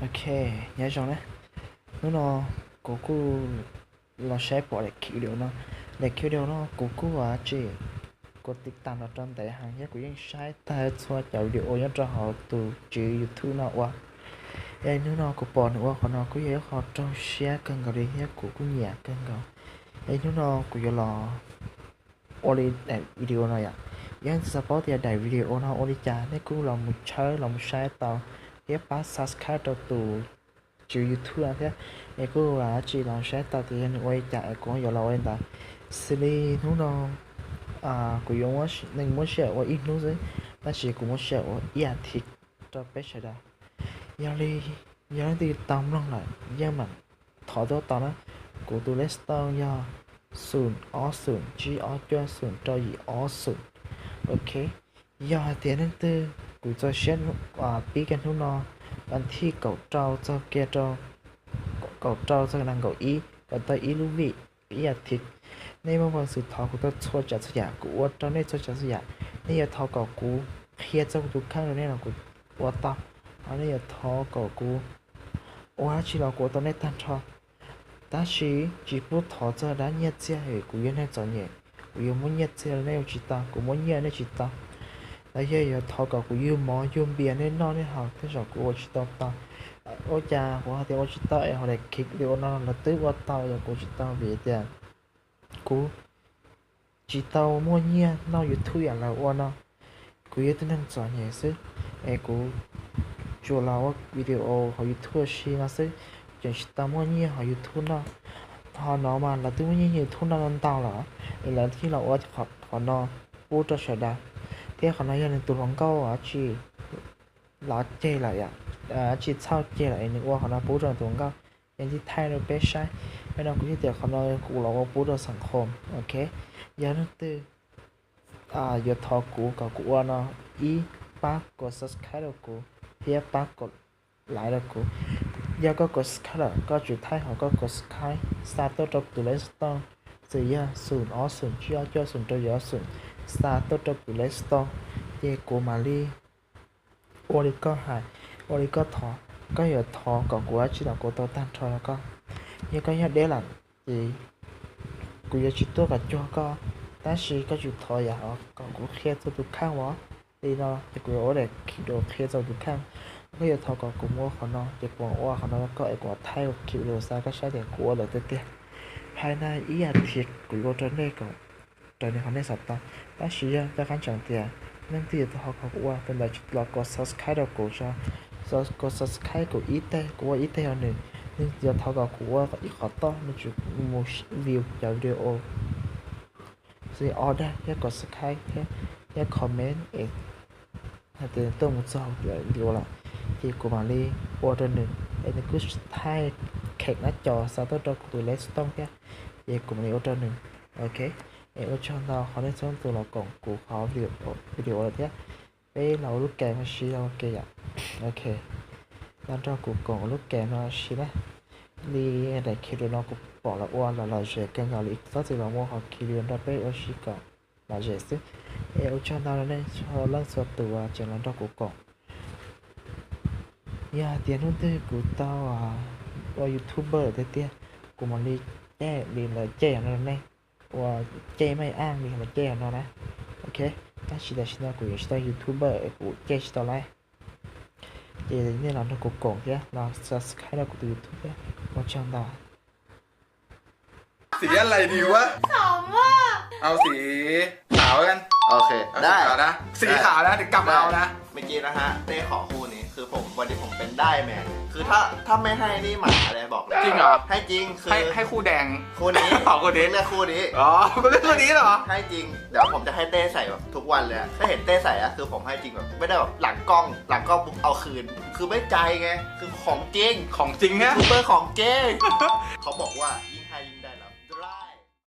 Ok, nyob zoo na. Hnub no kuv kuj los saib pom daim video no. Daim video no kuv kuj ua tsis, kuv tiv tam los rau ntev heev thiab kuv yeej saib tag txhua cov video nyob rau hauv tus tswv YouTube no ua. Es hnub no kuv pom nws ua qhov no kuj yog ib qho raug siab kawg nkaus li thiab kuv kuj nyiam kawg nkaus. Es hnub no kuv yuav los ua li daim video no yom. Yog leej twg xav paub tias daim video no ua li cas nej kuj los mus tshawb los mus saib tau thiab pab subscribe rau tus tswv YouTube no thiab. Es kuj ua tsis los saib tau tias yog nws ua li cas es kuv yuav los ua li ntawd. Xws li hnub no kuv yuav, nws muab sij hawm ua ib hnub xwb, tab sis kuv muab sij hawm ua ib as thiv rau peb sawv daws. Yog li, yog leej twg tau mloog lawm yeej meem thov tuaj tau na. Kuv tus lej xov yog xoom ob xoom tsib ob cuaj xoom rau yim ob xoom. Ok, yog hais tias leej twg kuv txog siab pib kiag hnub no, vas thij kaum rau txog kiag rau, kaum rau txog nees nkaum ib kom tau ib lub vij, ib as thiv. Nej muaj peev xwm thov kuv tau txhua tsav txhua yam, kuv ua rau nej txhua tsav txhua yam. Nej yuav thov kom kuv qhia txog kuv tus kheej rau nej los kuv ua tau, ho nej yuav thov kom kuv ua dab tsi los kuv ua tau nej tag nrho. Tab sis tsis pub thov txog dab nyiaj txiag, kuv yog neeg txom nyem, kuv yuav muab nyiaj txiag rau nej ua tsis tau, kuv muab nyiaj nej tsis tau. Los yog yuav thov kom kuv yug mov yug npias nej noj nej haus tej zaum kuv ua tsis tau tau. Ua cas kuv hais tias ua tsis tau es hauv daim video no lawv twb ua tau, yog kuv ua tsis tau vim tias kuv tsis tau muaj nyiaj noj YouTube yam lawv ua no. Kuv yog ib tug neeg txom nyem xwb, es kuv tsuas los ua video hauv YouTube si no xwb, tseem tsis tau muaj nyiaj hauv YouTube noj. Ho no mas lawv twb muaj nyiaj YouTube noj ntau lawm, es lawv thiaj los ua qhov no pub rau sawv daws. Thiab qhov no yog nws tus hluas nkauj dab tsi los ceg lawm, dab tsi txhawj ceg lawm es nws ua qhov no pub rau nws tus hluas nkauj. Yog li thaij rau peb saib, peb no kuv thiaj tias qhov no kuv los ua pub rau xeem Home, ok. Yog leej twg yuav thov kuv kom kuv ua no, ib, pab kom subscribe rau kuv thiab pab kom like rau kuv. Yog koj kom subscribe lawm koj tsum thaij hauv koj kom subscribe xa tuaj rau tus lej xov tooj, xws yog xoom ob xoom tsib ob cuaj xoom rau yim ob xoom, xa tuaj rau tus lej xov tooj, ces kuv mam li ua li koj hais, ua li koj thov. Koj yuav thov kom kuv ua dab tsi los kuv tau tag nrho rau koj. Yog koj nyob deb lawm ces kuv yuav tsis tuaj kom cuag koj, tab sis koj tsum thov yam kom kuv qhia txog tus kheej os. Li no ces kuv yuav ua daim video qhia txog tus kheej. Koj yuav thov kom kuv ua qhov no ces kuv ua qhov no rau koj es kuv thaij video xa koj saib tias kuv ua lawm tiag tiag. Phais na ib as thiv kuv yuav ua rau nej kom raws li qhov nej xav tau. Tab sis yog coj qab ntsees tias leej twg yuav thov kom kuv ua tus ntawd los kom subscribe rau kuv tso, kom subscribe kuv ib teg, kuv ua ib teg rau nws. Nws yuav thov kom kuv ua ib qhov toj, nws tsum mus view cov video, xws li order thiab kom subscribe thiab, thiab comment es hais tias tuaj mus txog hauv video lawm, ces kuv mam li ua rau nws, es nws kuj thaij kheem nab co xa tuaj rau kuv tus lej xov tooj thiab, ces kuv mam li ua rau nws. Ok, es ua tsaug ntau qhov nej txhua tus los koom kuv qhov video lawm thiab. Peb los ua lub game ua si los ua ke yom. Ok, los nrog kuv koom ua lub game no ua si na. Li daim video no kuv pom lawv ua los lom zem kawg nkaus li, txhob txwm los muab qhov video nrog peb ua si kom lom zem xwb. Es ua tsaug ntau rau nej txhua leej txhua tus uas tseem los nrog kuv koom. Yog hais tias hnub twg kuv tau ua YouTuber tiag tiag, kuv mam li caij li lawv caij no rau nej, ua caij maj aj li lawv caij no na. Ok, tab sis tam sim no kuv yuav tsis tau YouTuber es kuv caij tsis tau lawm. Ces nej los nrog kuv koom thiab los subscribe rau kuv tus YouTube thiab. Ua tsaug ntau. สีอะไรดีวะ เอาสีขาวกัน โอเค ได้ สีขาวนะ เดี๋ยวกลับมาเอานะ เมื่อกี้นะฮะ เต้ขอคู่นี้ คือผม วันนี้ผมเป็นได้แมน คือถ้า ถ้าไม่ให้นี่หมาเลย บอกเลย จริงเหรอ ให้จริง คือ ให้ ให้คู่แดง คู่นี้ ขอคู่นี้ เลือกคู่นี้ อ๋อ กูเลือกคู่นี้เหรอ ให้จริง เดี๋ยวผมจะให้เต้ใส่แบบทุกวันเลยอะ ถ้าเห็นเต้ใส่อะ คือผมให้จริงแบบ ไม่ได้แบบหลังกล้อง หลังกล้องปุ๊บเอาคืน คือไม่ใจไง คือของจริง ของจริงฮะ ยูทูบเบอร์ของจริง เขาบอกว่า